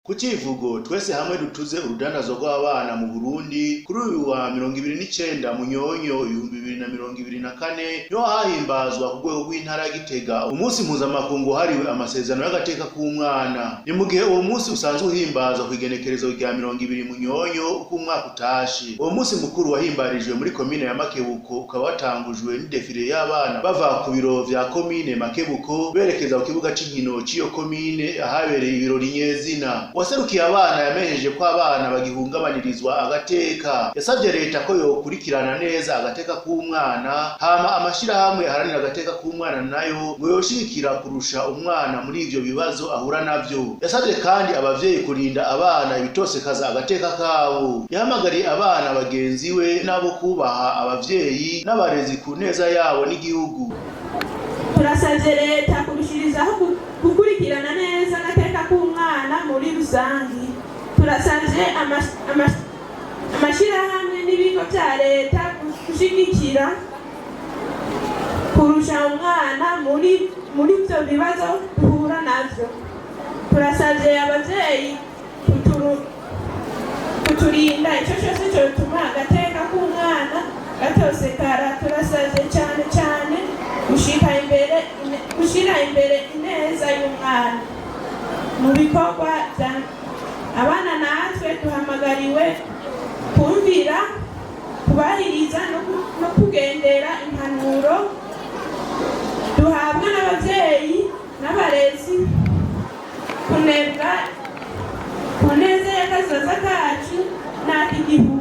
Ku civugo "Twese hamwe dutuze urudandazwa rw'abana mu Burundi", kuri uyu wa 29 Munyonyo 2024 niho hahimbazwa ku rwego rw'intara ya Gitega umunsi mpuzamakungu wahariwe amasezerano y'agateka k'umwana. Ni mu gihe uwo munsi usanzwe uhimbazwa kw'igenekerezo rya 20 Munyonyo uko umwaka utashe. Uwo munsi mukuru wahimbarijwe muri komine ya Makebuko, ukaba watangujwe n'idéfilé y'abana bava ku biro vya komine Makebuko berekeza ku kibuga c'inkino c'iyo komine, ahabereye ibirori nyezina. Uwaserukiye abana yamenyesheje ko abana bagihungabanirizwa agateka. Yasavye leta ko yokurikirana neza agateka k'umwana, hama amashirahamwe aharanira agateka k'umwana nayo ngo yoshigikira kurusha umwana muri ivyo bibazo ahura navyo. Yasavye kandi abavyeyi kurinda abana ibitosekaza agateka kabo. Yahamagariye abana bagenzi we nabo kubaha abavyeyi n'abarezi ku neza yabo n'igihugu. Turasavye leta kurushirizaho gukurikirana neza agateka k'umwana muri rusangi. Turasavye amashirahamwe n'ibigo vya leta gushigikira kurusha umwana muri ivyo bibazo duhura navyo. Turasavye abavyeyi kuturinda ico cose cotuma agateka k'umwana gatosekara. Turasavye cane cane gushira imbere ineza y'umwana mu bikorwa vya abana. Natwe duhamagariwe kumvira, kubahiriza no kugendera impanuro duhabwa n'abavyeyi n'abarezi kunebwa ku neza y'akazoza kacu n'ak'igihugu.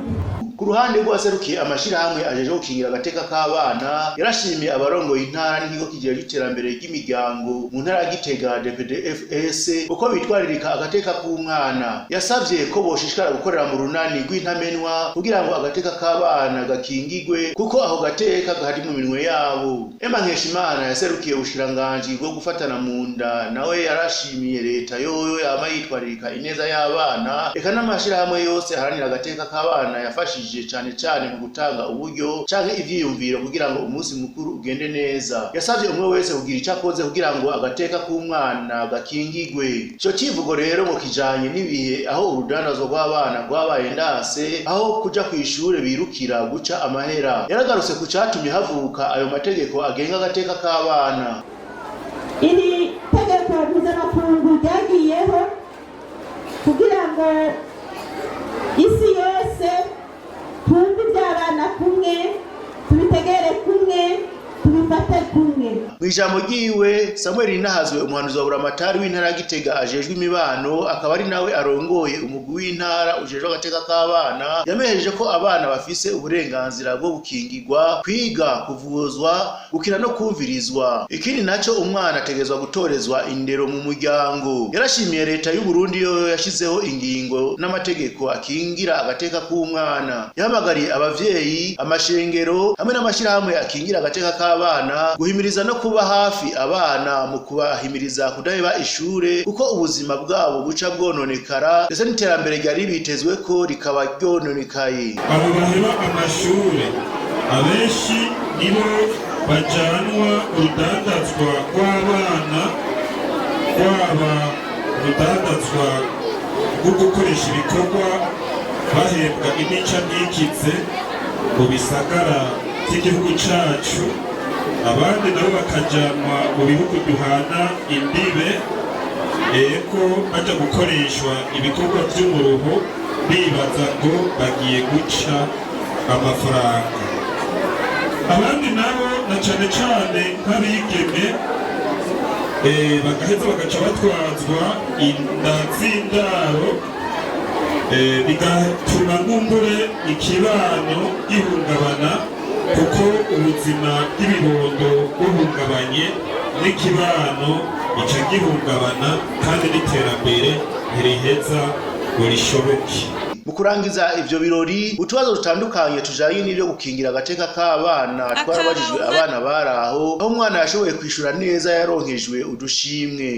Ku ruhande rw'uwaserukiye amashirahamwe ajejwe gukingira agateka k'abana, yarashimiye abarongoye intara n'ikigo kijejwe iterambere ry'imiryango mu ntara ya Gitega, DPDFS, uko bitwaririka agateka k'umwana. Yasavye ko boshishikara gukorera mu runani rw'intamenwa kugira ngo agateka k'abana gakingigwe, kuko ako gateka kari mu minwe yabo. Emma Nkeshimana yaserukiye ubushikiranganji bwo gufatana mu nda, nawe yarashimiye leta yoyo yama yitwaririka ineza y'abana, eka n'amashirahamwe yose aharanira agateka k'abana yafashije cane cane mu gutanga uburyo canke ivyiyumviro kugira ngo umunsi mukuru ugende neza. Yasavye umwe wese kugira ico akoze kugira ngo agateka k'umwana gakingigwe. Ico civugo rero ngo kijanye n'ibihe, aho urudandazwa rw'abana rwabaye ndase, aho kuja kw'ishure birukira guca amahera. Yaragarutse ku catumye havuka ayo mategeko agenga agateka k'abana. Iri tegeko mpuzamakungu ryagiyeho kugira ngo isi yose twumve iby'abana kumwe, tubitegere kumwe, tubifate kumwe. Mw'ijambo ryiwe, Samuel Nahazwe, umuhanuzi wa buramatari w'intara ya Gitega ajejwe imibano, akaba ari nawe arongoye umugwi w'intara ujejwe agateka k'abana, yamenyesheje ko abana bafise uburenganzira bwo gukingirwa, kwiga, kuvuzwa, gukina no kumvirizwa. Ikindi naco, umwana ategerezwa gutorezwa indero mu muryango. Yarashimiye leta y'u Burundi yoyo yashizeho ingingo n'amategeko akingira agateka k'umwana. Yahamagariye abavyeyi, amashengero hamwe n'amashirahamwe akingira agateka k'abana guhimiriza no kuba hafi abana mu kubahimiriza kudaheba ishure, kuko ubuzima bwabo buca bwononekara, ndetse n'iterambere ryari bitezwe ko rikaba ryononekaye. Abo baheba amashure abenshi nibo bajanwa urudandazwa rw'abana, rwaba urudandazwa rwo gukoresha ibikorwa bahembwa imica ntikize mu bisagara by'igihugu cacu, abandi nabo bakajanwa mu bihugu duhana imbibe, eko baja gukoreshwa ibikorwa vy'umuruho bibaza ngo bagiye guca amafaranga. Abandi nabo, na cane cane nk'abigeme, bagaheza bagaca batwazwa inda z'indaro, bigatuma nkumbure ikibano gihungabana, kuko ubuzima bw'ibibondo buhungabanye n'ikibano gica gihungabana, kandi n'iterambere ntiriheza ngo rishoboke. Mu kurangiza ivyo birori, utubazo dutandukanye tujanye n'ivyo gukingira agateka k'abana twarabajijwe abana bari aho, aho umwana yashoboye kwishura neza yaronkejwe udushimwe.